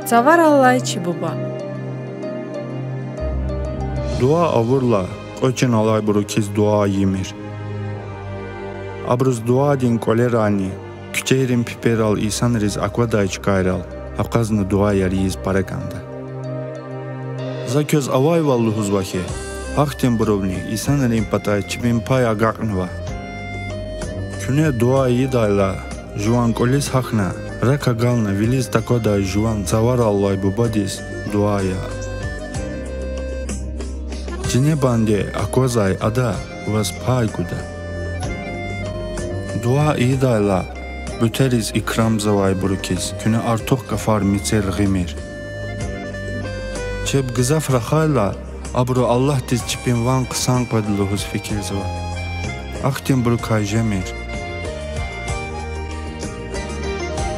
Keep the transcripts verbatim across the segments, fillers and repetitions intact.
Цаварал алай чи буба. Дуа авурла, кьве чин алайбуру хьиз дуа ийимир. Абуруз дуадин кӀвалерални, куьчейрин пиперал инсанриз аквадай чкайрал акъвазна дуаяр ийиз пара кӀанда. За квез авайвал лугьузва хьи, гьахьтинбурувни инсанрин патай чпин пай агакьнава. Куьне дуа ийидайла, жуван кӀвализ гьахьна, рак агална вилиз таквадай жуван цаварал алай бубадиз дуа ая. Жинебанди аквазвай ада ваз пай гуда. Дуа ийидайла, буьтериз икрамзавайбуру хьиз, куьне артух гафар мецел гъимир. Чеб гзаф рахайла, абуру Аллагьдиз чпин ван хъсан къведа лугьуз фикирзава. Ахьтинбурукай жемир.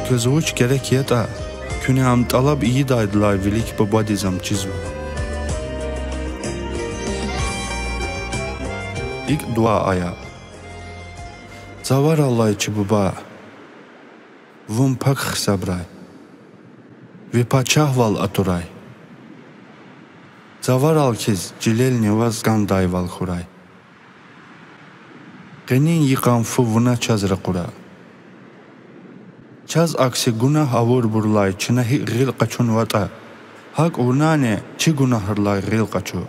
Квез вуч герек ятӀа, куьне ам тӀалаб ийидайдалай вилик бубадиз ам чизва. ИкӀ дуа ая. Цаварал алай чи буба, вун пак гьисабрай, ви пачагьвал атурай. Цаварал хьиз чилелни ваз кӀандайвал хьурай. Къенин йикъан фу вуна чаз ракъура. Чаз акси гунагь авурбурулай чна гьикӀ гъил къачунватӀа, гьакӀ вунани чи гунагьрилай гъил къачу.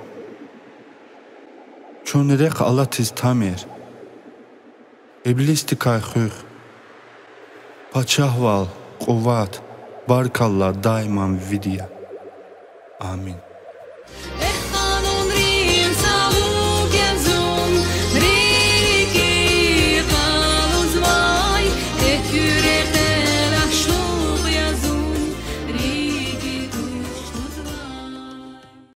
Чун рехъ алатиз тамир. Иблисдикай хуьх. Пачагьвал, къуват, баркалла даиман вирида я. Амин.